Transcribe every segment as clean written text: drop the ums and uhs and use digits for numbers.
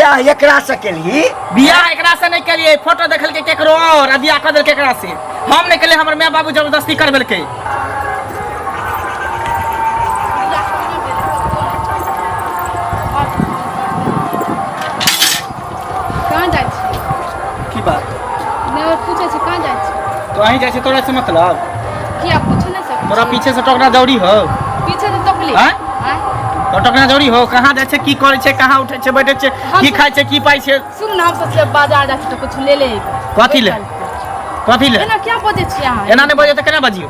बियाह एकरा से केलही? बियाह एकरा से नहीं केलिए, फोटो देखल के केकरो और आ बियाह कर देलकै एकरा से। हम नहीं केलिए, हमर माय बाबू जबरदस्ती करबेलकै। कहाँ जाइ छी? की बात? नहि, पूछै छी कहाँ जाइ छी? तो अहीं जाइ छी, तोरा से मतलब? किया पूछ नहि सकै? तोरा पीछे से टोकना जरूरी हो? पीछे से तोकली। आँय? आँय? तो टोकना जरूरी हो? कहाँ जाइ छै, की करै छै, कहाँ उठै छै, बैठै छै, की खाइ छै, की पाइ छै? सुन ने, हम सोचलियै बाजार जाइ छी तऽ कुछ ले ले अयबै। कथी ले? कथी ले? एना किया बजै छियै अहाँ? एना नहि बजै तऽ केना बजियौ?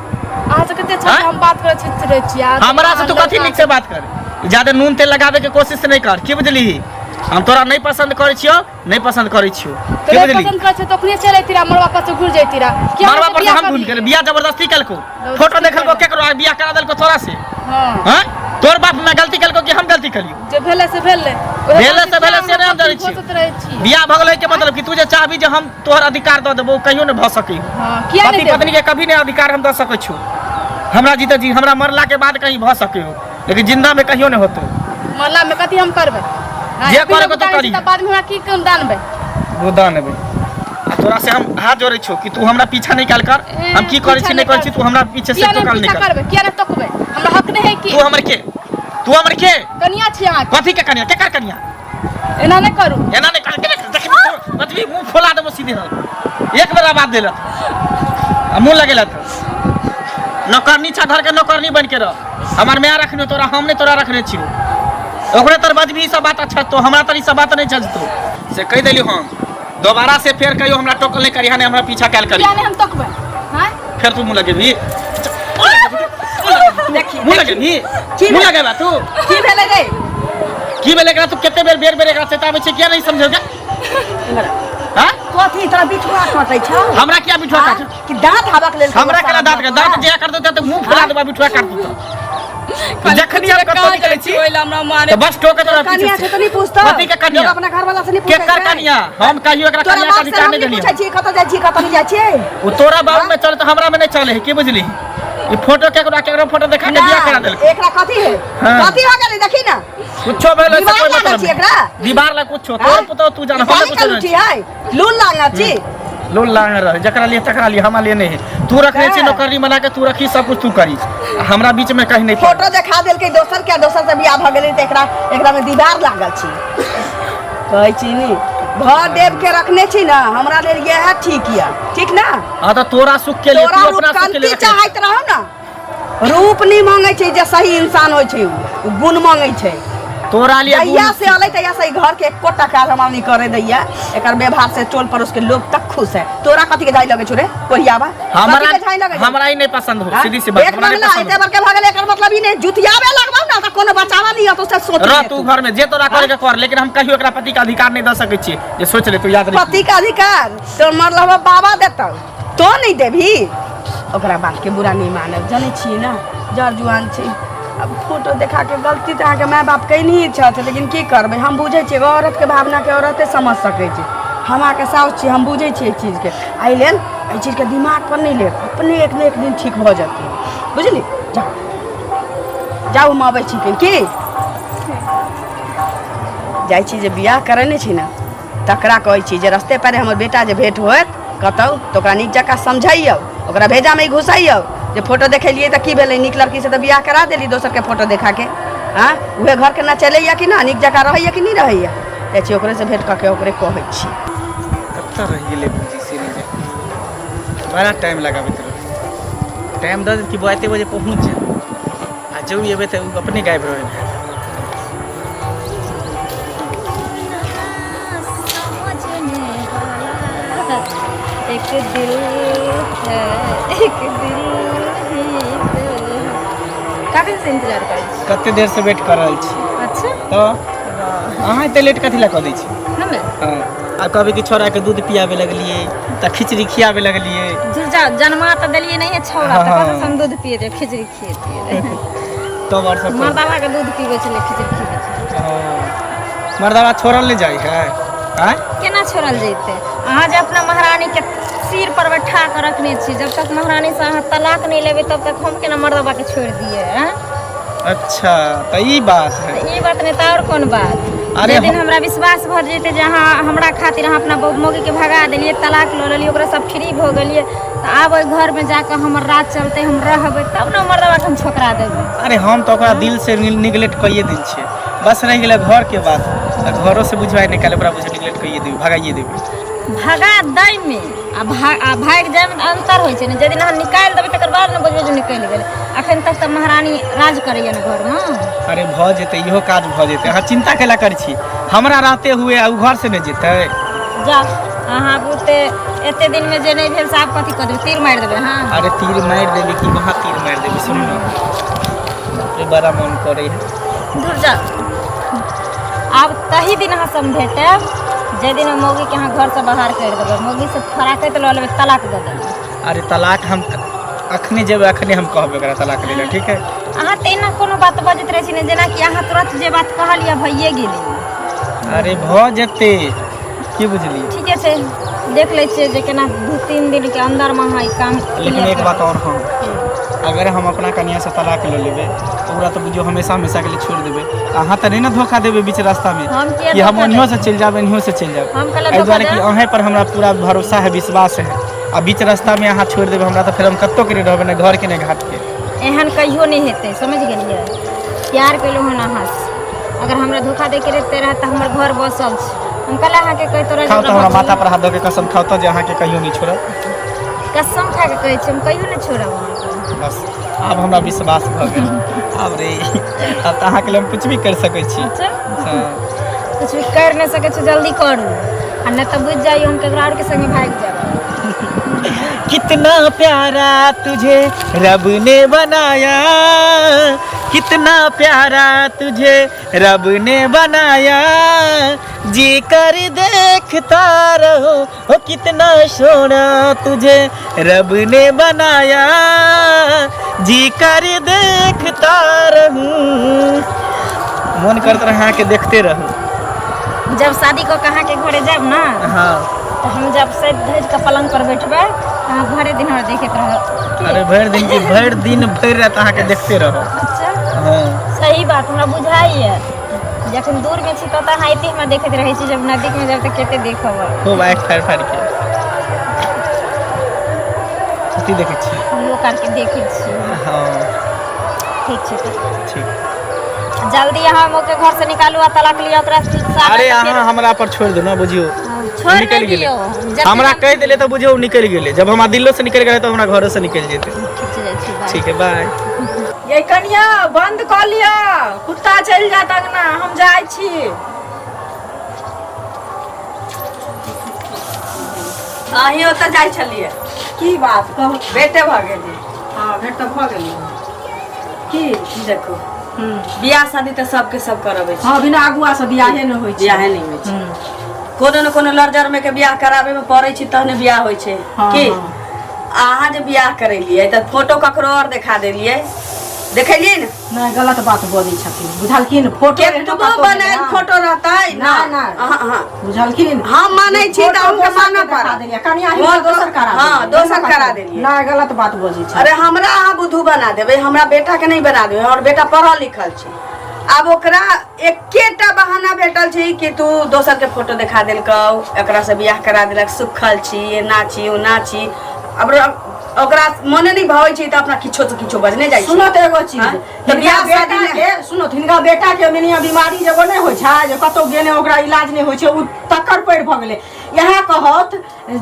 अहाँ से कते अच्छा आँय? हम बात करै छी रहै छियै अहाँ हमरा से तू कथी नीक से बात कर, ज्यादा नून तेल लगाबे के कोशिश नहीं कर, की बुझलिही? हम तोरा नहीं पसंद करै छियौ, नहीं पसंद करै छियौ, तऽ की नहि बुझलिही? पसंद करै छै तऽ अपने चलि अयती रहा, मड़बा पर से घुरि जैती रहा। किया मरवा अहाँ पर से बियाह हम घूम करलियै? के बियाह जबरदस्ती केलको, फोटो देखलको केकरो आ बियाह करा देलको तोरा से। हँ। हैं, तोर बाप में गलती केलको कि हम गलती केलियो? जे भेलै से भेलै। भेलै से भेलै, से नहि हम जानै छियै। सोचैत रहै छी। बियाह भऽ गेलै के मतलब कि तू जे चाहबी जे हम तोहर अधिकार दऽ देबो, कहियो नहि भऽ सकै। हँ, किया नहि पति देबै? पत्नी के कभी नहि अधिकार हम दऽ सकै छी। हमरा जीते जी, हमरा मरला के बाद कहीं भऽ सकै हो, लेकिन जिंदा में कहियो नहि होतो। मरला में कथी हम करबै? जे हाँ, करैके तो दान करी। छी तऽ बाद में हमरा की कोन दान बै? वो दान एबै। आ तोरा से हम हाथ जोड़ै छौ कि तू हमरा पीछा नहीं कल कर। ए, हम की करै पीछा छी नहीं नहि करै छी, कर। तू हमरा पीछे से किया तो नहि कल नहीं पीछा कर। करबै? किया नहि तकबै? हमरा हक नहि है की? तू हमर के? तू हमर के? कनिया छी अहाँके। कथी के कनिया? केकर कनिया? एना नहि करू। एना नहीं कर, केना देखबी तो बतबी मुंह फोला देबो सीधे हम। एक बेर आवाज देलक आ मुंह लगेलक। नौकरनी छा, घर के नौकरनी बन के रह। हमर माय रखने तोरा, हम नहीं तोरा रखने छियो। ओकरे तर बजबी ई सब बात अच्छा तो हमरा तर ई सब बात नहीं चलतो से कहि देली हम। दोबारा से फेर कहियो हमरा टोकल नहीं करिहा, नहीं हमरा पीछा कैल करी। किया नहि हम तकबै? हाँ? फेर तू मुंह लगेबी? देखी। मुंह लगेबी? की मुंह लगेबा तू? की भेलै रे? की भेलै एकरा? तू कते बेर बेर बेर एकरा चेताबै छै, किया नहीं समझेगा? हाँ? कथी तोरा बिठुआ कटै छौ? हमरा किया बिठुआ काटै? कि दांत हावक लेल? हमरा केना दांत के दांत जे कर देतै तऽ मुंह फुला देबा, बिठुआ काट देतौ। जखनी हम कतौ निकलै छी ओहि लए हमरा मारे तऽ बस टोके तोरा पीछे कनिया से। छै तऽ नहि पूछतौ? कथी के कनिया? लोग अपना घर वाला से नहीं पूछै केकर छै? कनिया? हम कहियो एकरा तोरा कनिया के बाप से अधिकार हम नहीं नहीं देलियै। पूछै छियै कतऽ जाइ छियै, कतऽ नहीं जाइ छियै। ओ तोरा बाप में चले तऽ हमरा में नहीं चले है, की बुझली? ई फोटो केकरो केकरो फोटो देखा के बियाह करा देलकै। एकरा कथी है? हाँ। कथी हो गेलै देखी ना। कुछो भेलै से दीवार कोई लागल मतलब छी नहीं। एकरा? दीवार ला कुछो हाँ? तोर पुतोह तू जान, हम गाली कुछो का नहीं। लुटी है, लूल लागल छी। लोन लांग रहे जकरा लिए तकरा लिए, हमरा लिए नहीं है। तू रखने छी नौकरी बना के, तू रखी सब कुछ तू करी, हमरा बीच में कहीं नहीं। फोटो देखा देलकै दोसर के, दोसर से बियाह भऽ गेलै तऽ एकरा एकरा में दीवार लागल छी। कहै छी नी भर देव के रखने छी ना, हमरा लेल इएह ठीक यऽ, ठीक ना? हाँ तो तोरा सुख के लिए, तोरा तू अपना सुख के लिए रूपकांति रखने। चाहैत रहौ ना, रूप नहीं मांगे छै जे सही इंसान होइ छै, उ गुण मांगे छै। तोरा लिए जहिया गुण से अलै तहिया से ई घर के एको टका जमा नहीं करे दैया। एकर व्यवहार से टोल पड़ोस के लोग तक खुश है। तोरा कथी के झाई लगे छौ रे कोहियाबा? हमरा कथी के झाई लगे छौ? हमरा ही नहीं पसंद हो। हाँ? सीधी सी बात, एक हमरा नहीं मंगला पसंद एते हो। बड़के भऽ गेलै, एकर मतलब ई नहीं जुतियाबे लगबौ ना तऽ कोनो बचावा नहीं हतो से सोच रह ले तू घर में, जे तोरा करे के कर, लेकिन हम कहियो एकरा पति का अधिकार नहीं दऽ सकै छियै जे सोच ले तू, याद रख। पति का अधिकार तोर मरलहबा बाबा देतौ, तो नहीं देबही। ओकरा बातके बुरा नहि मानब, जनै छियै ने जर जुआन छी। आब फोटो देखाके गलती तऽ अहाँके माय बाप कैनही छथि, लेकिन की करबै, हम बुझै छियै एगो औरतके भावनाके औरते समझ सकै छै। हम अहाँके साउस छी, हम बुझै छियै एहि चीजके। एहि लेल एहि चीजके दिमागपर नहि लेब, अपने एक ने एक दिन ठीक भऽ जेतै, बुझली? जाउ जाउ, हम अबै छी। की जाइ छी जे बियाह करेने छी ने तकरा कहै छी जे रस्ते पैरे हमर बेटा जे भेंट होयत कतौ तऽ ओकरा नीक जकाँ समझैयौ, ओकरा भेजामे घुसैयौ जे फोटो देखेलियै तऽ की भेलै, नीक लड़कीसँ तऽ बियाह करा देली दोसरके फोटो देखाके। आँ, उहे घरके नचेलैया कि ना, नीक जकाँ रहैया कि नहि रहैया? जाइ छी ओकरेसँ भेंट कऽ के ओकरे कहै छी। कतऽ रहि गेलै भौजी से नहि जानि, बड़ा टाइम लगाबैत रहै। टाइम दऽ देत कि बौआ एते बजे पहुँच जा, आ जब एबै तऽ ओ अपने गायब रहै। एक दिल है, एक दिल ही तो। कखन से इंतजार करै छी? कते देर से वेट कर रहल छी। अच्छा। तऽ अहाँ एते लेट कथी लए कऽ दै छी? हमे? हँ, आ कहबै कि छोड़ाके दूध पियाबे लगलियै तऽ खिचड़ी खियाबे लगलियै। झुरझा जन्मा तऽ देलियै नहि छौड़ा, तऽ हँ। कतऽ से हम दूध पिएतै, खिचड़ी खिएतियै? तब आओर सब? मर्दाबा के दूध पीबै छलै, खिचड़ी खिबै छलै। हँ। मर्दाबा छोड़ल नहि जाइ है आँय? केना छोड़ल जैतै? अहाँ जे अपना महारानी के सिर पर बैठा कऽ रखने छी, जब तक महारानी से अहाँ तलाक नहि लेबै तब तक हम केना मर्दाबा के छोड़ि दियै? आँय? अच्छा, तऽ ई बात है। तऽ ई बात नहि तऽ आओर कोन बात? अरे जे दिन हमरा विश्वास भऽ जेतै जे अहाँ हमरा खातिर अहाँ अपना मौगी के भगा देलियै तलाक लऽ लेलियै ओकरा सब फ्री भऽ गेलियै तऽ आब ओहि घरमे जाकऽ हमर राज चलतै हम रहबै तब ने मर्दवा के हम छोकरा देबै। अरे हम तऽ ओकरा दिल से निगलेक्ट कइए देल छियै, बस रहि गेलै घरके बात, तऽ घरो से बुझबाइ निकालि ओकरा बुझ निगलेक्ट कइए देबै, भगाइए देबै। भगा दैमे आ भागि जाइमे तऽ अन्तर होइ छै ने। जाहि दिन अहाँ निकालि देबै तकर बाद ने बुझबै जे निकलि गेलै। अखन तक तऽ महारानी राज करैया ने घरमे। अरे भऽ जेतै, इहो काज भऽ जेतै, अहाँ चिन्ता कैला करै छी? हमरा रहते हुए आ ओ घर से नहि जेतै? जाउ अहाँ बुते एते दिनमे जे नहि भेल से आब कथी कऽ देबै? तीर मारि देबै? हँ अरे तीर मारि देबै कि वहाँ तीर मारि देबै? सुनू ने, बाप रे बड़ा मन करै है। दूर जाउ। आब तही दिन अहाँ सब भेटब जाहि दिन मौगीके अहाँ घरसँ बाहर करि देबै, मौगीसँ फराकैत लऽ लेबै, तलाक दऽ देबै। अरे तलाक हम अखने जेबै, अखने हम कहबै ओकरा तलाक लै लए, ठीक है? अहाँ तऽ एना कोनो बात बजैत रहै छी ने जेनाकि अहाँ तुरंत जे बात कहलियै भइए गेलै। अरे भऽ जेतै, की बुझलियै? ठीके छै, देख लै छियै जे केना 2-3 दिनके अन्दरमे अहाँ ई काम लेकिन एक बात और, हम अगर हम अपना कनिया से तलाक लऽ लेबै तऽ ओकरा तऽ बुझियौ हमेशा हमेशाके लिए छोड़ि देबै। अहाँ तऽ नहि ने धोखा देबै बीच रास्तामे हम किया कि हम धोखा ओनियो देबै? से चलि जायब, एनियो से चलि जायब? हम कहलहुँ एहि धोखा दुआरे कि देब? अहें पर हमरा पूरा भरोसा है, विश्वास है, आ बीच रास्तामे अहाँ छोड़ि देबै हमरा तऽ फेर हम कतहु के नहि रहबै, ने घरके ने घाटके। एहन कहियो नहि हेतै, समझ गेलियै? प्यार केलहुँ हन अहाँसँ, अगर हमरा धोखा दैके रहिते रहत तऽ हमर घर बसल छै, हम कल अहाँके कहितो रह खाउ तऽ हमरा माथा पर हाथ दऽ के कसम खाउ तऽ जे अहाँके कहियो नहि छोड़ब। कसम खा के कहै छी, हम कहियो नहि छोड़ब अहाँके। बस आब हमरा विश्वास भऽ गेल। आब रे आब तऽ अहाँके लेल हम कुछ भी करि सकै छी। अच्छा हँ। कुछ भी कर नहि सकै छी, जल्दी करू आ नहि तऽ बुझि जाइयो हम केकरो आरके संगे भागि जायब। कितना प्यारा तुझे रब ने बनाया, कितना प्यारा तुझे रब ने बनाया, जी कर देखता रहो, ओ कितना सोना तुझे रब ने बनाया, जी कर देखता रहूं। मन करत रहे अहाँके देखते रहूं। जब शादी कऽ के अहाँके घरे जायब ना, हाँ, तऽ हम जब सजि धजि कऽ पलंग पर बैठबै तऽ अहाँ भरे दिन हमरा देखैत रहब। अरे भरि दिन की, भरि दिन भरि राति अहाँके देखते रहब। अच्छा। हाँ। सही बात हमरा बुझाइए, जखन दूरमे छी तब तऽ अहाँ एते हमरा देखैत रहै छी, जब नजदीकमे जायब तऽ कते देखब। खूब आँखि फाड़ि फाड़ि के कथी देखै छी? लोक आरके देखै छी। हाँ। ठीक छै तऽ। ठीक। जल्दी अहाँ ओके घर से निकालू आ तलाक लिअ ओकरा। अरे अहाँ हमरा पर छोड़ि दू ने, बुझियौ छोड़ निकलि नहि गेलै। दियौ जब हमरा कहि देले तऽ बुझियौ निकलि गेलै। जब हमरा दिलो से निकलि गेलै तऽ हमरा घरो से निकलि जेतै। ठीक छै, जाइ छी, बाय। ठीक है, बाय। ये कनिया बंद कऽ लिअ, कुत्ता चलि जायत अंगना, हम जाइ छी। अहीं ओतऽ जाइ छलियै? की बात कहू? बेटे भऽ गेली? हँ, भेंट तऽ भऽ गेली। की देखू, बियाह शादी तऽ सबके सब करबै छै। हँ, बिना अगुआ से बियाहे नहि होइ छै। बियाहे नहि होइ छै। कोनो ने कोनो लड़जर में के बियाह कराबे में पड़ै छै तहने बियाह होइ छै। हँ, की हँ। अहाँ जे बियाह करेलियै तऽ फोटो ककरो और देखा देलियै, देखेलियै ने? नहि, गलत बात बजै छथिन, बुझलखिन? फोटो एहनो केतबो कतौ बनायल नहि। फोटो रहतै ना, ना। अहाँ अहाँ बुझलखिन? हम मानै छी तऽ फोटो अहूँके दोसर मानऽ के देखा पड़त। देलियै, कनिया हिनका दोसर करा हँ, देलियै। दोसर करा देलियै। नहि, गलत बात बजै छै। अरे हमरा अहाँ बुद्धू बना देबै, हमरा बेटा के नहि बना देबै। हमर बेटा पढ़ल लिखल छै। आब ओकरा एकेटा बहाना भेटल छै कि तू दोसर के फोटो देखा देलकौ, एकरा से बियाह करा देलक, सुखल छी, एना छी, ओना छी। आब ओकरा मने नहि भावे छै तऽ अपना किछो से किछो बजने जाइ छै। सुनो तऽ एगो चीज। हाँ? तऽ हिनका बियाह शादी बेटा मे के सुनो तऽ, हिनका बेटा के मिनिया बीमारी जब नहि होइ छै जे कतौ गेने ओकरा इलाज नहि होइ छै, ओ तकर पैर भऽ गेलै। इएह कहत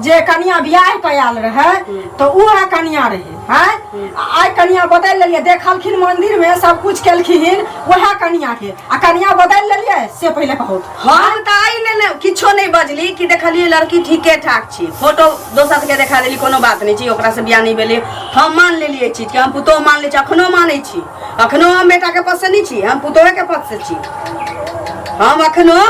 जे कनिया बियाह कऽ आयल रहै तऽ उएह कनिया रहै। आँय, आ आइ कनिया बदलि लेलियै। देखलखिन मंदिर मे सब कुछ केलखिन उएह कनिया के, आ कनिया बदलि लेलियै से पहिले कहत। हम तऽ आइ ने ने किछो नहि बजली कि देखलियै लड़की ठीके ठाक छी, फोटो दोसर के देखा देली, कोनो बात नहि छी, ओकरा से बियाह नहि भेलै। हम मान लेलियै चीज के, हम पुतोह मान लै छी, अखनो मानै छी, अखनो हम बेटा के पक्ष से नहि छी, हम पुतोहे के पक्ष से छी, हम अखनो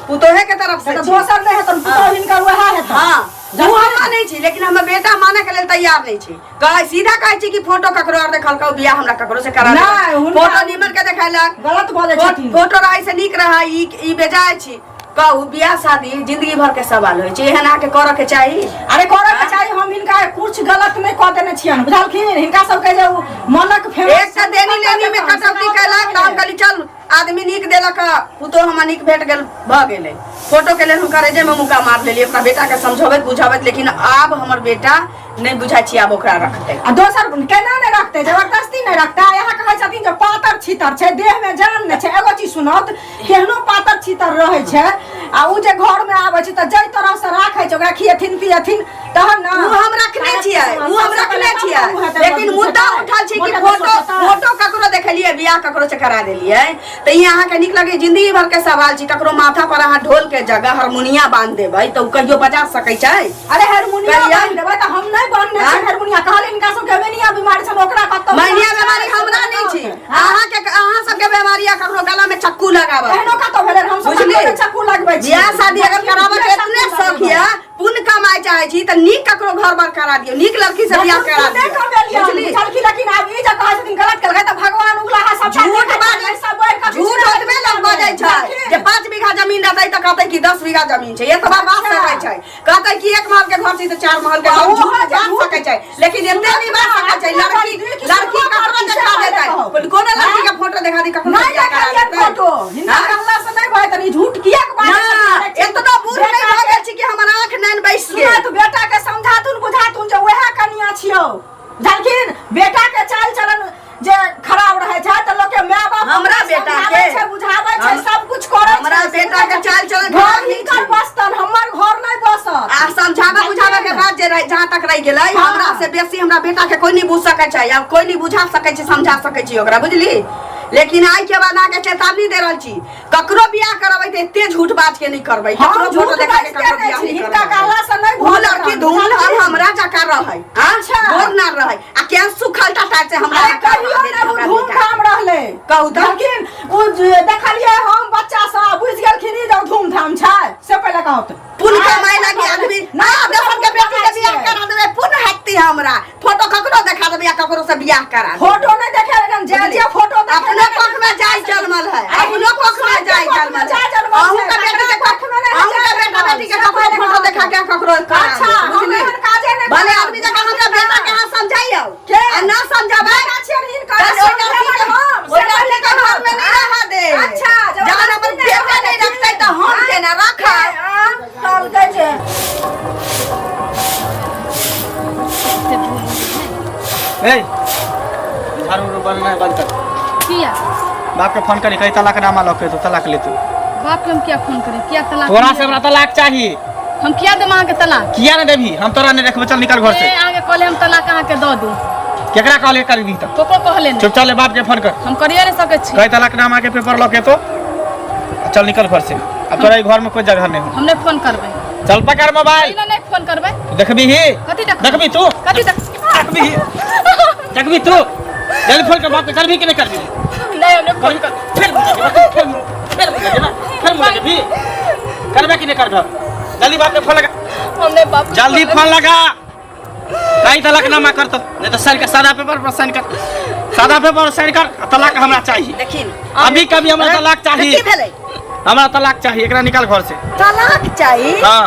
पुतोहे के तरफ से तऽ छी। दोसर नहि हेतन, पुतोह हिनकर उएह हेतन। हाँ, ओ हम मानै छी, लेकिन हमर बेटा मानै के लेल तैयार नहि छै। कहै सीधा कहै छी कि फोटो ककरो और देखलकौ, बियाह हमरा ककरो से करा नहि, देलक। हुनका फोटो निमन के देखेलक। गलत बजै छथिन। फोटो रहै से नीक रहै, ई बेजाय छी। कहू, बियाह शादी जिंदगी भर के सवाल होइ छै, एहन अहाँके करऽ के चाही? अरे करऽ के चाही। हम हिनका कुछ गलत नहि कऽ देने छियनि, बुझलखिन? हिनका सबके जे ओ मनक फेमस एक तऽ देनी लेनी में कटौती केलक तऽ हम कहली चल आदमी नीक देलक पुतोह हमरा नीक भेट गेल भऽ गेलै फोटो के लेल हम करेजे में मुका मार लेलियै अपना बेटा के समझबैत बुझाबैत लेकिन आब हमर बेटा नहि बुझाइ छी आब ओकरा रखतै आ दोसर केना नहि रखतै जबरदस्ती नहि रखतै यहाँ कहै छथिन जे पातर छितर छै देह में जान नहि छै एगो चीज सुनत केहनो पातर छितर रहै छै आ उ जे घर में आबै छै तऽ जाहि तरह से राखै छै ओकरा खिएथिन पिएथिन तहन ने उ हम रखने छियै उ हम रखने छियै लेकिन मुद्दा उठल छै कि फोटो फोटो ककरो देखलियै बियाह ककरो से करा देलियै तऽ ई अहाँके नीक लगै जिंदगी भर के सवाल छै ककरो माथा पर अहाँ ढोल के जगह हारमोनिया बांध देबै तऽ उ कहियो बजा सकै छै अरे हारमोनिया कहिया? बान्हि देबै तऽ हम नहि बान्हने छियै आँय? हारमोनिया कहलियै हिनका सबके मेनिया बीमारी छनि ओकरा कतौ महीनिया बीमारी हमरा नहि छी अहाँके अहाँ सबके बीमारी आ ककरो गला में चक्कू लगाबऽ एहनो कतौ भेलै हम सब बुझलियै? ककरो चक्कू लगबै छी बियाह शादी अगर कराबऽ के एतने शौक यऽ पुण्य कमाय चाहै छी तऽ नीक ककरो घर बार करा दियौ नीक लड़की से बियाह करा नहि दियौ कमेलियै बुझली बुझलखिन लेकिन आब ई जे कहै छथिन गलत केलकै तऽ भगवान उगलाहा सबटा झूठ देखै बाजै छै, सब बढ़ि कऽ झूठ ओतबे लोक बजै छै जे 5 बीघा जमीन रहतै तऽ कहतै कि 10 बीघा जमीन छै एतबा बात सकै छै कहतै कि एक महल के घर छै तऽ चार महल के घर ओहो झूठ जे बाज झूठ- सकै छै लेकिन एते नहि बाज सकै छै लड़की लड़की ककरो देखा देतै कोनो लड़की के फोटो देखा दी ककरो नहि बियाह करा देखलियै देतै। फोटो हिनका हाँ? कहला से नहि भय तनी झूठ किएक बाजै ना छथिन? एतना बूढ़ नहि भऽ गेल छी कि हमर आँख नैन बैस सुना गेल तू बेटा के समझाथुन बुझाथुन जे वएह कनिया छियौ बुझलखिन बेटा के चाल चलन जे खराब रहे छै तऽ लोक के माय बाप हमरा बेटा समझाबै के? छै बुझाबै छै हम- सब कुछ करै छै हमरा बेटा के चाल चलन घर खराब नहि हिनकर छै। बसतन हमर घर नहि बसत आ समझाबे बुझाबे के बाद जे रहि जहाँ तक रहि गेलै हाँ। हमरा से बेसी हमरा बेटा के कोई नहीं बुझ सकै छै आ कोई नहीं बुझा सकै छै समझा सकै छै ओकरा बुझली लेकिन आइ के बाद अहाँके चेतावनी दे रहल छी ककरो बियाह करबै तऽ एते झूठ बाज के नहीं करबै हम ककरो झूठ फोटो देखा के बाजिते ककरो नहि बियाह छी। नहीं हिनका करबै कहला से नहि ओ भऽ लड़की जेतनि, धूल हम बुझलखिन? हमरा जकाँ रहै अच्छा। गोर ना रहै आ केहन सुखल टाटा छै हमरा अरे कहियो नहि ओ धूमधाम रहलै कहू तऽ। लेकिन ओ जे देखलियै हम बच्चा सब बुझि गेलखिन ई जे धूमधाम छै से पहिले कहू तऽ पुन कमाए लागी आदमी ना दोसर के बेटी के बियाह करा देबै पुन हेती हमरा फोटो ककरो देखा देबै या ककरो से बियाह करा देबै फोटो नहीं देखे लेकिन जे जे फोटो देखे अपनो कोख में जाय जन्मल है अपनो कोख में जाय जन्मल जाय जन्मल अहूँ के बेटी के कोख में नहीं अहूँ के बेटा बेटी के ककरो फोटो देखा के ककरो करा अच्छा, देबै, हम बुझली? एहन काजे नहि भले करब। आदमी जकाँ हमरा बेटा के अहाँ समझाइयौ के? आ ना समझाबै बेटा छियनि हिनकर, तहन ओहि लड़की के- हम, ओहि से लड़की के घर में नहीं रह दे अच्छा, जहन अपन जबरदस्ती नहि बेटा रहऽ नहीं रखतै तऽ हम केना राखब कहलकै जे ए झाड़ू उड़ू बनना बंद कर किया बाप के फोन करी कही तलाक नामा लऽ के तो तलाक ले तू बाप के हम किया फोन करे किया तलाक तोरा से हमरा तलाक चाही हम किया देब अहाँके तलाक किया नहीं देबही हम तोरा नहीं रखबो चल निकल घर ए से अहाँके कहले हम तलाक अहाँके दऽ दू केकरा कहले करबी तऽ ककरो कहले नहि चुपचाप ले बाप के फोन कर हम करिए नहि सकै छी कही तलाक नामा के पेपर लऽ के तो चल निकल घर से अब तोरा ई घर में कोई जगह नहीं हो हम नहि फोन करबै चल पकड़ मोबाइल नहि नहि फोन करबै देखबी ही कथी देखबै? देखबी तू कथी देख देखबी ही देखबी तू जल्दी फोन कर बाप के करबी कि नहीं करबी नहि हम नहि करबी कर फिर फिर फिर फिर मुझे भी करबे कि नहीं करबे जल्दी बाप के फोन लगा हम नहि बाप के जल्दी फोन फोन लगा कहीं तलाकनामा कर तो नहीं तो साइन कर सादा पेपर पर साइन कर सादा पेपर पर साइन कर आ तलाक हमरा चाहिए देखिन अभी कभी हमरा तलाक चाहिए की भेलै हमरा तलाक चाहिए एकरा निकाल घर से तलाक चाही हाँ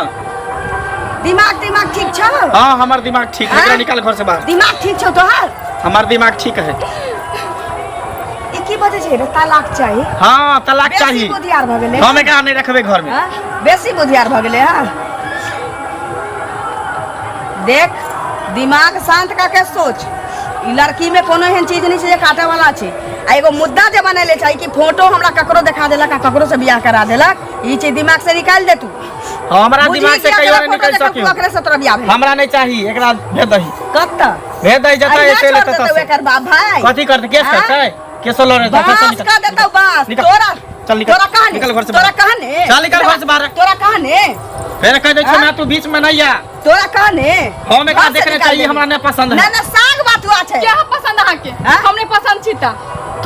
दिमाग दिमाग ठीक छौ हाँ हमर दिमाग ठीक है एकरा हाँ? निकाल घर से बाहर दिमाग ठीक छौ तोहर हमर दिमाग ठीक है ई की बजै छै रे तलाक चाही हाँ तलाक बेसी चाहिए बुधियार भऽ गेलै हम एकरा नहीं रखबे घर में हाँ? बेसी बुधियार भऽ गेलै हँ देख दिमाग शांत कऽ के सोच ई लड़की में कोनो एहन चीज नहीं छै जे काटे वाला छै आ एगो मुद्दा जे बनेले छै कि फोटो हमरा ककरो देखा देलक आ ककरो से बियाह करा देलक ई चीज दिमाग से निकाल दे तू हाँ, हमरा बुझी दिमाग से कि कहियो अगर नहीं फोटो निकल देखब सकी ओकरे से तोरा बियाह भेल हमरा नहीं चाहिए एकरा भेज दही कत भेज दही जतऽ अहिना एते छोड़ लेतऽ देतौ ततऽ एकर बाप भाई कथी करतै केस हाँ? करतै केसो लड़े बास कर देतौ बास निकल। तोरा चल निकल। तोरा कहने निकल घर से तोरा बाहर। कहने चल निकल घर से बाहर। तोरा कहने फेर कह दै छियै हाँ? ना तू बीच में नहीं आ तोरा कहने हम एकरा घर से देखने निकाल चाहिए देबी। हमरा नहीं पसंद ना है ना साग बात हुआ छै क्या पसंद अहाँके हाँ? हम नहि पसंद छी तऽ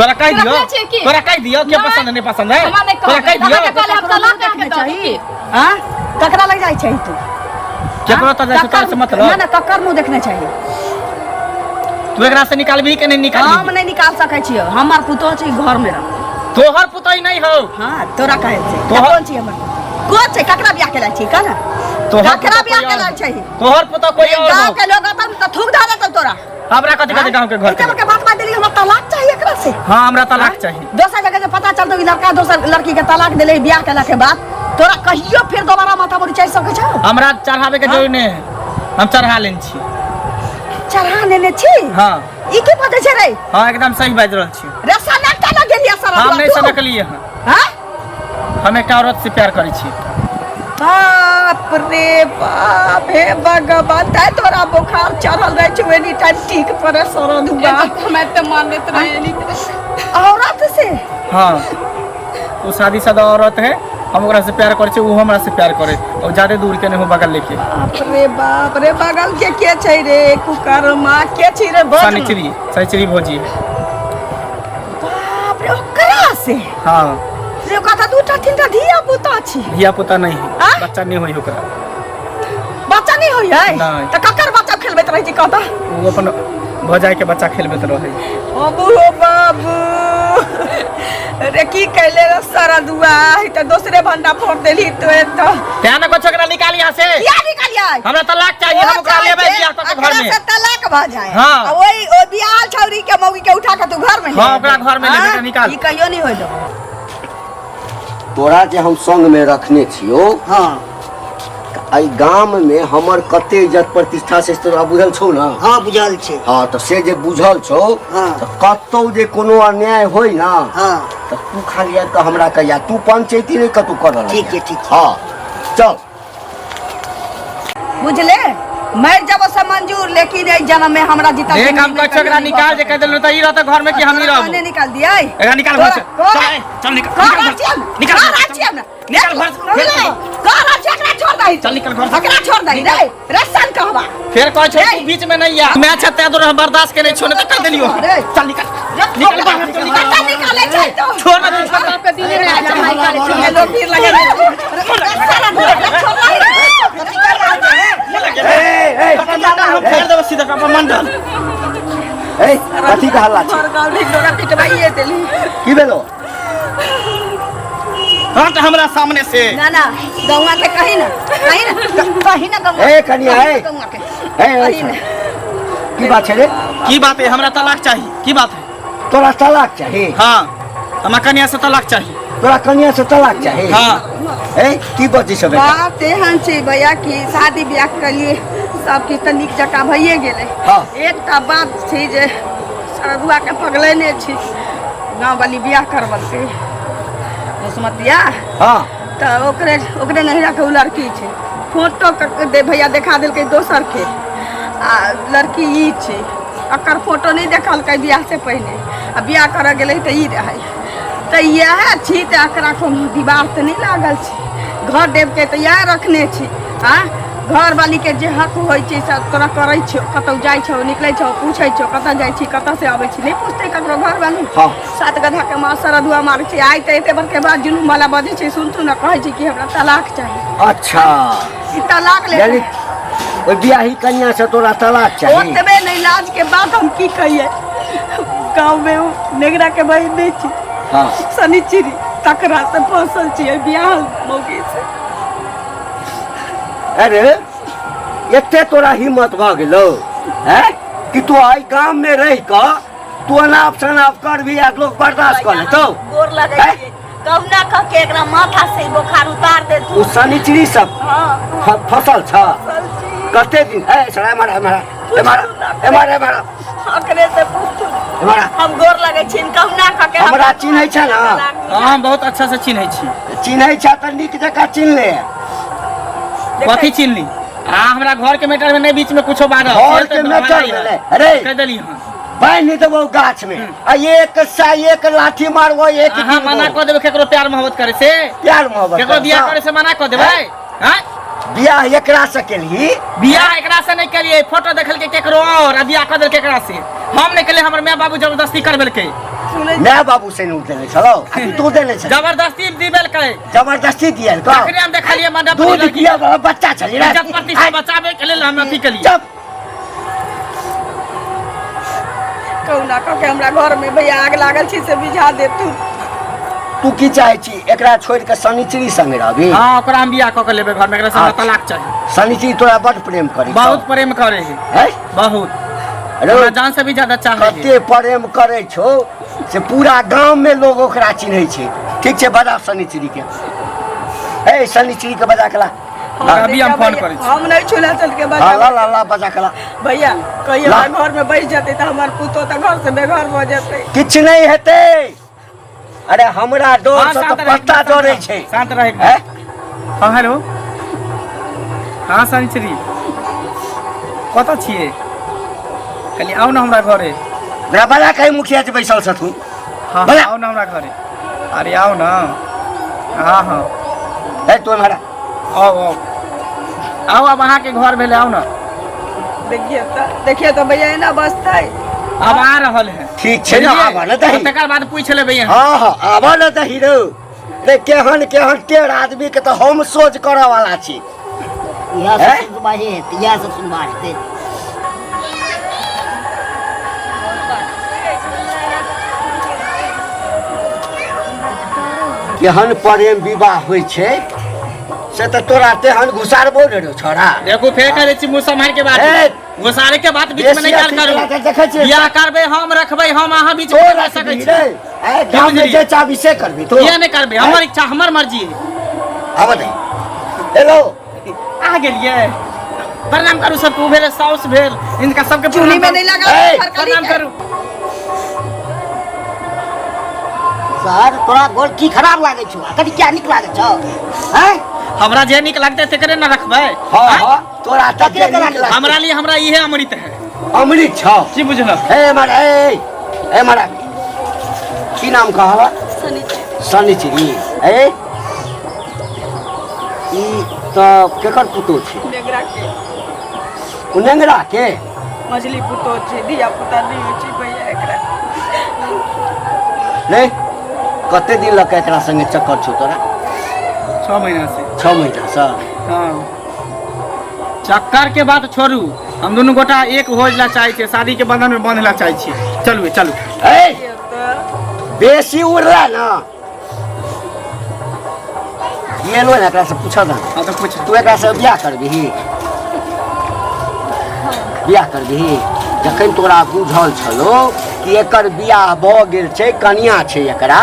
तोरा कह तोरा दियो कहै छियै की? तोरा कह दियो के नहि। पसंद है नहीं पसंद है हमरा नहि तोरा कहबै कह दियो अहाँके कहले हम तलाक अहाँके दऽ दी हां ककरा लग जाइ छै तू केकरो तऽ जाइ छै तोरा से मतलब ना ना ककर मुंह देखने चाहिए तू एकरा से निकालबी कि नहीं हम निकालबी नहीं निकाल सकै छियै हमर पुतोह छै घर में रह तोहर पुतोह नहीं हो हाँ तोरा कहै छै तोहर- कोन छी हमर कोन छै ककरा बियाह केला छी कह ना तोहर ककरा पुतोह बियाह कोई केला और छै तोहर पुतोह कोई और गाँव हो के लोग अपन तऽ थूक धऽ देतौ तोरा हमरा कथि कथि गाँव के घर एते बड़का बात बात देली हमरा तलाक चाहिए एकरा से? हाँ, हमरा तलाक चाही। दोसर जगह जे पता चलतौ कि लड़का दोसर लड़की के तलाक देले बियाह केला के बाद, तोरा कहियो फिर दोबारा माथा मुड़ी चढ़ि सकै छौ? हमरा चढ़ावे के जरूरी नहीं है, हम चढ़ा लेने छी। चढ़ा लेने छी? हाँ। ई की बजै छै रे? हाँ, एकदम सही बाजि रहल छी। रे सनकता न गेलियै सर? हम नहीं सनकलियै हँ। हाँ? हम एकटा औरत से प्यार करै छी। बाप रे बाप, हे भगवान, तै तोरा बुखार चढ़ल रहै छौ एनी टाइम टीक पर सरद हुआ। हम एते मानैत रहे नहीं। औरत से? हाँ, वो शादीशुदा औरत है, हम ओकरा से प्यार करै छी, वो हमरा से प्यार करे, और ज्यादा दूर के नहीं हो, बगल लेके। बाप रे बाप रे, बगल के के छै रे? कुकर्मा के छै रे? बज न। शनिचरी, शनिचरी भौजी है। बाप रे, ओकरा से? हाँ। रे ओकरा तऽ दूटा तीनटा धिया पुता छी। धिया पुता नहीं है। आँय? बच्चा नहीं होई ओकरा। बच्चा नहीं होई है? नहीं। तऽ ककर बच्चा खेलबैत रहै छी कहता? वो अपन भौजाई के बच्चा खेलबैत रहै। ओ बूढ़ो बाबू रे, की कैले रे सरदुआ? ई तऽ दोसरे भंडा फोड़ देली तो एतऽ। तें ने कहै छौ एकरा निकाल यहाँ से। किया निकालियै? हमरा तलाक चाहिए, हम ओकरा लेबै बियाह कऽ के घर में। से तलाक भऽ जाए। हाँ। आ ओई ओ बियाह छौरी के मौगी के उठा के तू घर में ले हाँ, ओकरा घर में लेबै, हाँ? एकरा निकाल। ई कहियो नहीं होय देबो। तोरा जे हम संग में रखने छियो। हाँ। एहि गाम में हमर कते इज्जत प्रतिष्ठा से तोरा बुझल छौ ना? हाँ, बुझल छै। हाँ, तऽ से जे बुझल छौ, हाँ। तऽ कतौ जे कोनो अन्याय होय ना, हाँ, तऽ तू खाली आबि कऽ हमरा कहिया, तू पंचायती नहि कतौ करऽ ठीक छै, ठीक छै। हाँ, चल। बुझले, मर जब से मंजूर, लेकिन एहि जन्म में हमरा जीता देख, हम कहै छियौ एकरा निकाल, जे कहि देलहुँ तऽ ई रहतौ घर में कि हम ही रहबो। ने निकाल दियै। एकरा निकाल घर से। चल, ए, चल निकाल, कह निकाल रहल घर से। छियै हम। निकाल कह घर रहल से। छियै हम। निकाल घर से। बुझले? कह रहल छियै एकरा छोड़ दही। चल निकल घर से। एकरा छोड़ दही रे, रसन कहबा। फेर कहै छौ ए। तू बीच में नहीं आ। मैं अच्छा तै दूर हम बर्दाश्त केने छियौ, नहि तऽ कहि देलियौ। रे। चल निकाल, निकाल बाहर, चल निकाल। कतऽ निकालै छै तू? छोड़ ना तू, छोड़ ना। के दिने में आयल छै। लोग फिर लगे रे। रसन छोड़ दही रे। ए, ए, हम फेर देबो सीधा अपन मंडल। ए, कथी के हल्ला छै? घर गाँव ढिंढोरा पिटवाइए देली। की भेलो? हट हमरा सामने से। ना ना, गौआ के कही ना, कही ना, कही ना गौआ। ए, कनिया, ए। गौआ के ए, ए, कही ना। की बात छै रे? की बात है? हमरा तलाक चाही। की बात है? तोरा तलाक चाही? हाँ, हमरा कन्या से तलाक चाही। तोरा कनिया से तलाक चाही? हाँ। ए, की बजै छै बेटा? बात एहन छै भैया कि शादी बियाह के लिए सब किछु तऽ नीक जकाँ भइए गेलै। हाँ। एकटा बात छै जे सरदुआ के पगलेने छी, गाँववाली बियाह करबलकै बसमतिया। हाँ। तऽ ओकरे ओकरे नहिरा के उ लड़की छै। फोटो क- दे भैया देखा देलकै दोसर के, आ लड़की ई छै। एकर फोटो नहि देखलकै बियाह से पहिने, आ बियाह करऽ गेलै तऽ ई रहै। तऽ इएह छी, तऽ एकरा कोनो दीवार तऽ नहि लागल छै, घर देवके तऽ इएह रखने छी। आँ, घरवालीके जे हक होइ छै से तोरा करै छौ। कतहु जाइ छौ, निकलै छौ, पूछै छौ कतऽ जाइ छी, कतऽ से अबै छी? नहि पुछतै ककरो घरवाली? हाँ। सात गधा के माँ सरदुआ मारै छै। आइ तऽ एते बड़के बात जुलूम वाला बजै छै, सुनतू ने, कहै छै कि हमरा तलाक चाही। अच्छा। ई तलाक ले। यानी ओहि बियाही कन्या से तोरा तलाक चाही? ओतबे नहि, लाज के बात हम की कहिए, गाँव में ओ नेगरा के बहिन नहि छी, हाँ, शनिचरी, तकरा से फसल छियै बियाह मौगी से। अरे, एते तोरा हिम्मत भऽ गेलौ हैं कि तू आइ गाम में रहि कऽ तू अनाप शनाप कर भी आ लोग बर्दाश्त कऽ लेतौ? गोर लगै हैं? छियै, कहुना कह के एकरा माथा से ई बोखार उतार दे ओ तू। शनिचरी सब हाँ। फसल छ? फसल छी। कते दिन ए सड़ा मारा मारा ए मारा ए मारा ए मारा। ओकरे से पूछू। ए मारा। हम गोर लगै छियनि, कहुना कह के हमरा चिन्है छ ना? हाँ, हम बहुत अच्छा से चिन्है छी। चिन्है छ तऽ नीक जकाँ चिन्ह ले। कथी चिन्हली? आ हमरा घर के मैटर में नहीं बीच में कुछो बाजल। घर के मैटर में नहीं। अरे। कह देली हँ। बान्हि देबौ गाछ में आ एक सा एक लाठी मारबो एक अहाँ मना कऽ देबै केकरो प्यार मोहब्बत करे से? प्यार मोहब्बत केकरो बियाह करे से मना कऽ देबै? हैं? बियाह एकरा से केलही? बियाह एकरा से नहीं केलिए, फोटो देखल के केकरो और आ बियाह कऽ देलकै एकरा से। हम नहीं केलिए, हमर माय बाबू जबरदस्ती करबेलकै। माय बाबू से नहीं देने छलो आ कि तू देने छली? जबरदस्ती दिबेलकै। जबरदस्ती दियल का? तखने हम देखलिए मंडप पर दूध लड़की। पिया वाला बच्चा छली रे। इज्जत प्रतिष्ठा बचाबे के लेल हम अथी केलिए। चुप। कहुना कह के हमरा घर में भैया आग लागल छै से बुझा दे तू। तू की चाहे छी, एकरा छोड़ के शनिचरी संगे रहबी? हाँ, ओकरा हम बियाह कऽ के लेबै घर में, एकरा से हमरा अच्छा। तलाक चाही। शनिचरी तोरा बड प्रेम करै छौ? बहुत प्रेम करे है। हैं? बहुत। अरे हमरा जान से भी ज्यादा चाहे है। कते प्रेम करै छौ से पूरा गाममे लोग ओकरा चिन्है छै। ठीक छै, बजा शनिचरी के। ए शनिचरी के बजा के ला। अभी हम फोन करै छी। हम नहीं छुला चल के हाँ, बजा। ला ला ला, बजा के ला। भैया, कहिए ला। हमरा घर में बैठ जेतै तऽ हमर पुतोह तऽ घर से बेघर भऽ जेतै। किछु नहि हेतै। अरे हमरा डर हाँ, से शांत तऽ रह, पत्ता शांत डरै रह, छै। शांत रह। हैं? हँ, हेलो, हँ शनिचरी, कतऽ छियै? कहलियै आउ ने हमरा घरे। ओकरा बजा कहीं, मुखिया जी बैसल छथुन। हँ। बजा। आउ ने हमरा घरे, अरे आउ ने। हँ हँ। ए तू एम्हर आ। आउ आउ आउ, आब अहाँके घर भेलै, आउ ने। देखिए तऽ भैया, एना बसतै? आब आ रहल है। ठीक छै ने, आबऽ ने दही। तकर बाद पूछि लेबै अहाँ। हँ हँ, आबऽ ने दही रौ। रे केहन केहन टेढ़ आदमी के तऽ हम सोच करऽ वाला छी। इएह हैं? सब सुनवाई हेतै, इएह सब सुनवाई हेतै। केहन प्रेम विवाह होइ छै से तऽ तोरा तेहन घुसारबो ने रौ छोड़ा। देखू, फेर करै छी, मुँह सम्हारि के बात। ए! घुसारे के बात बीच में नहीं बेसी काल अथी करू। केला तऽ देखै छियै। बियाह करबै हम, रखबै हम, अहाँ बीच में तो नहि रह सकै रखबही छी। रे ए गाँव में बुझलियै? जे चाहबी से करबी तो। किया नहि करबै? हमर इच्छा, हमर मर्जी। आबऽ दे, हेलो। आ गेलियै? प्रणाम करू सबके। ओ भेल साउस भेल, हिनका सबके चूल्ही में प्रणाम नहीं करू। लगा। ए, प्रणाम करू। सर, तोरा गोर की खराब लागै छौ आ कथी क्या नीक लागै छौ, हैं? हमरा जे नीक लगतै तेकरे ने रखबै। हँ हँ, तोरा तऽ जे नीक लागतौ। हमरा लिए हमरा इहे अमृत है। अमृत छौ। की बुझलक? हे मारा, ए ए मारा, की नाम कहल? शनिचरी। ए ई तऽ केकर पुतोह छै? नेंगरा के। ओ नेंगरा के। मझली पुतोह छै, धिया पुता नहि होइ छै भैया एकरा। रे कते दिन लऽ कऽ एकरा संगे चक्कर छौ तोरा? 6 महीना से। 6 महीनासँ? हाँ, चक्कर के बात छोड़ू, हम दुनू गोटा एक हो ला चाहै छियै, शादी के बंधन में बंधे ला चाहै छियै। चलू चलू। ए बेसी उड़ला ना ई एलो ने, एकरा से पूछऽ ना। हाँ तऽ पूछ। तू एकरा से बियाह करबिही? बियाह करबिही? जखन तोरा बुझल छलो कि एकर बियाह भऽ गेल छै, कनिया छै एकरा,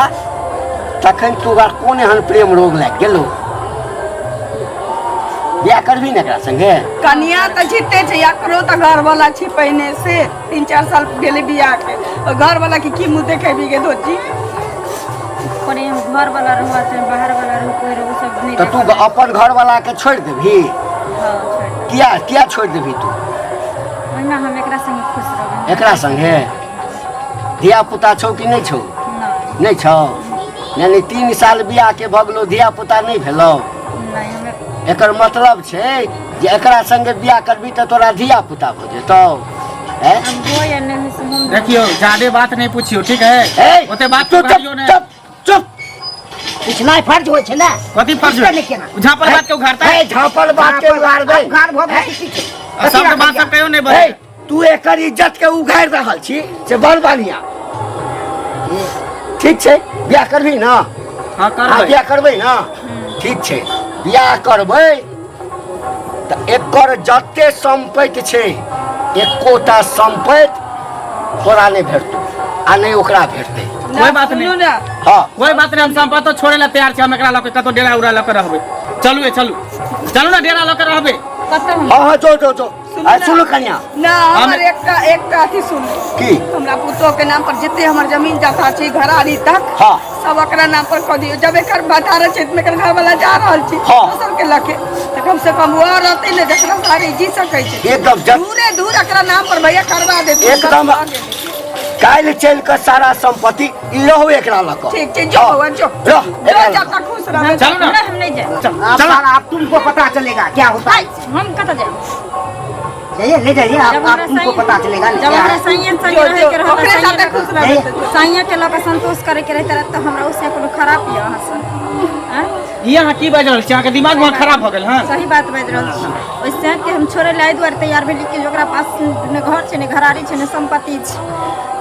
तखन तू ओकरा कोन एहन प्रेम रोग लागि गेलो? बियाह करबही ने एकरा संगे? कनिया तऽ जीते छै, एकरो तऽ घरवाला छै पहिने से। 3-4 साल भेलै बियाह के। ओहि घरवाला के की मुँह देखेबी गे धोती? प्रेम घर वाला रहो चाहे बाहर वाला रहो, कोई रहो, सब नहीं। तऽ तू अपन घरवाला के छोड़ि देबही? हाँ, छोड़ि देब। किया, किया छोड़ि देबही तू? ओहिना हम एकरा संगे खुश रहबै। एकरा संगे? धिया पुता छौ कि नहि छौ? नहि। नहि छौ? यानी 3 साल बियाह के भऽ गेलो, धिया पुता नहि भेलौ? नहि, हमे एकर मतलब छै जे एकरा संगे बियाह करबी तऽ तोरा धिया पुता भऽ जेतौ, हैं? अब हो या नहीं हो से हम देखियो, ज्यादे बात नहीं पूछियो, ठीक है? ए, ओते बात तू चुप। उघारियो नहीं। चुप चुप। पूछनाइ फर्ज होइ छै ने। कथी फर्ज? पूछते नहि केना? झापड़ बात के उघारता है। ए, झापल बात के उघारबै? उघार भऽ गेल की छै? आ सबके बात सब कहियो नहीं ए बजे। तू एकर इज्जत के उघारि रहल छी से बड़ बढ़िया। ठीक छै, बियाह करबही ने? हाँ। हाँ। करबै। बियाह करबै ने? ठीक छै, बियाह करबै तऽ एकर जते सम्पत्ति छै, एकोटा सम्पत्ति तोरा नहि भेटतौ आ नहि ओकरा भेटतै। कोई बात नहीं। सुनू ने। हँ। कोई बात नहीं, हम संपत्ति छोड़े ला तैयार छी। हम एकरा लऽ के कतौ डेरा उरा लऽ के रहबै। चलू ए, चलू चलू ने, डेरा लऽ के रहबै। कतऽ हम? हँ हँ, जो जो जो। सुनू आ ने। सुनू कनिया। ना, हमर एकटा एकटा अथी सुनू। की? हमरा पुतोह के नाम पर जते हमर जमीन जथा छै, घरारी तक, सब ओकरा नाम पर कऽ दियौ। जब एकर बता रहल छै, एकर घर वाला जा रहल छै दोसर के लके, तऽ कम से कम ओ रहतै ने जकरा सहारे जी सकै छै। एकदम दूरे दूर एकरा नाम पर भैया करवा देतै। एकदम। काल्हि चलि कऽ सारा संपत्ति ई रहू एकरा लऽ कऽ। ठीक छै, जो बौआ जो। रह जो। एकरा लऽ जब तक खुश रहबै। चलू ना। नहि, हम नहि जायब। चल। आप चल। सारा, अब तुमको पता चलेगा क्या होता है। हम कतऽ जायब? जाइए, ले जाइए आप। जब आप हमरा तुमको पता चलेगा जब क्या हमरा है। सैया संगे जो, रहै जो, के रहत, ओकरे सैया साथे खुश रहबै। सैया के लऽ कऽ संतोष करे के रहत तऽ हमरा ओसे कोनो खराब यऽ अहाँ से आँय? ई अहाँ की बाजि रहल छी? अहाँके दिमाग वहाँ खराब भऽ गेल हन। सही बात बाजि रहल छी। ओहि सैंक के हम छोड़ै लए एहि दुआरे तैयार भेली कि ओकरा पास ने घर छै, ने घरारी छै, ने सम्पत्ति छै।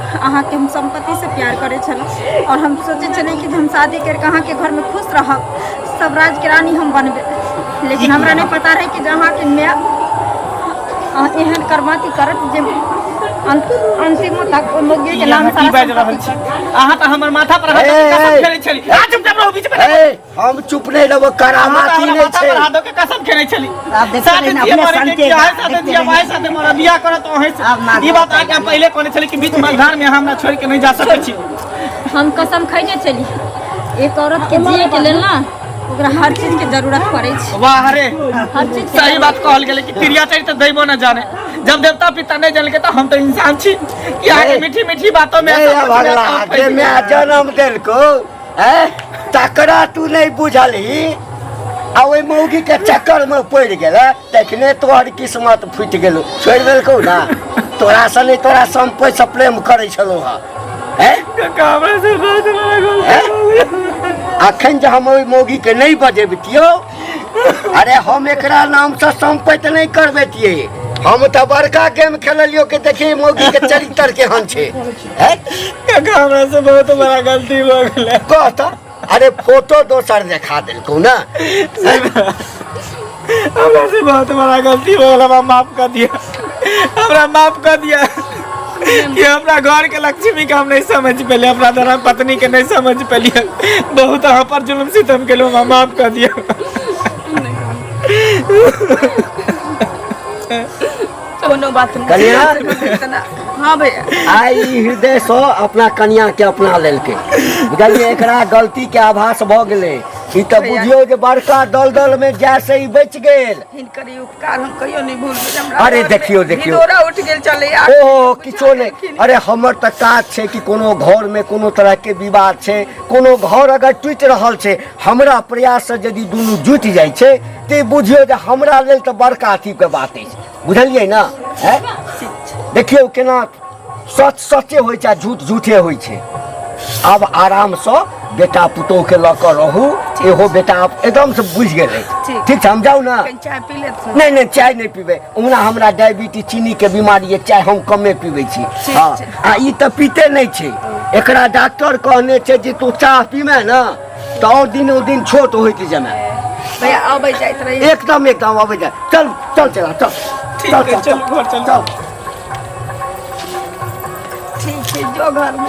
अहाँके हम सम्पत्तिसँ प्यार करै छलहुँ आओर हम सोचै छलियै कि जे हम शादी करिके अहाँके घरमे खुश रहब, सब राजके रानी हम बनबै। लेकिन हमरा नहि पता रहै कि जे अहाँके माय अहाँ एहन करमाती करत जे अंतिमो तक ओहि मौगी के ई नाम अहाँ की सारा बाजि रहल संपत्ति छी अहाँ तऽ हमर माथा पर हाथ ए, दऽ के कसम ए। खेने छली आ चुपचाप रहू बीच में ए, हम चुप नहीं रहबो अहाँ तऽ करामाती हमरा नहीं माथा छै पर हाथ दऽ के कसम खेने छली आब देखते साथे रही ना, जिए अपने मरे के संके कि अहाँ देखते साथे जियब रही। अहाँ साथे मरब बियाह करत अहीं से आब ना ई बात अहाँके हम पहिले कहने छली कि बीच मझधार में अहाँ हमरा छोड़ि के नहीं जा सकै छी हम कसम खैने छली एक औरत के जिए के लेल ना ओकरा हर चीज के जरूरत पड़ै छै वाह रे हर चीज के सही बात कहल गेलै कि तिरिया चरित्र दैवो न जाने जब देवता पिता नहीं जानके तो हम तो इंसान छी कि अहाँके नहीं। मीठी मीठी बातों में नहीं ऐसा कुछ भगला नहीं जे माय जन्म देलको हैं तकरा तू नहीं बुझलही आ ओहि मौगी के चक्कर में पड़ि गेलै तखने तोहर किस्मत फूटि गेलौ छोड़ि देलकौ ना तोरा से नहीं तोरा सम्पैत से प्रेम करै छलौ हँ हैं काका हमरा से बहुत बड़ा गलती हैं? हो गेल। अखन जे हम ओहि मौगीके नहि बजेबतियौ अरे हम एकरा नामसँ सम्पत्ति नहि करबेतियै हम तऽ बड़का गेम खेललियो के देखिए मौगी के चरित्र केहन छै हैं? काका हमरा से बहुत बड़ा गलती भऽ गेलै कह तऽ अरे फोटो दोसर देखा देलकौ ना हमरा से बहुत बड़ा गलती हो गेल हमरा माफ कर दिया हमरा माफ कर दिया कि हमरा घर के लक्ष्मी के हम नहीं समझ पेलिए अपना धर्म पत्नी के नहीं समझ पेलिए बहुत अहाँ पर जुल्म सितम केलहुँ हमरा माफ कर दिया कोनो बात नहीं कनिया हाँ भैया आइ ई हृदय सँ अपना कनिया के अपना लेलकै बुझलियै एकरा गलती के आभास भऽ गेलै ई तऽ बुझियौ जे बड़का दलदल में जाय से ई बचि गेल हिनकर ई उपकार हम कहियो नहीं भूलबै हमरा अरे घर में देखियौ, देखियौ। हिलोरा उठि गेल चलै ओहो किछो नहि अरे हमर तऽ काज छै कि कोनो घरमे कोनो तरहके विवाद छै कोनो घर अगर टूटि रहल छै हमरा प्रयाससँ यदि दुनू जुटि जाइ छै तऽ ई बुझियौ जे हमरा लेल तऽ बड़का अथीके बात अछि बुझलियै ने हैं देखियौ केना सच सचे होइ छै आ झूठ झूठे होइ छै आब आरामसँ बेटा पुतोहके लऽ कऽ रहू एहो बेटा आब एकदमसँ बुझि गेल अछि ठीक छै हम जाउ ने कनि चाय पी लेत नहि नहि चाय नहि पीबै ओना हमरा डायबिटीज चीनीके बीमारी यऽ चाय हम कमे पीबै छी हँ आ ई तऽ पीते नहि छै एकरा डॉक्टर कहने छै जे तू चाह पीमे ने तऽ आओर दिन ओ दिन छोट होइत जेमे भैया अबै जाइत रही एकदम एकदम अबै जाय चल चल चल चल ठीक है चल घर चल चल ठीक छै जो घरमे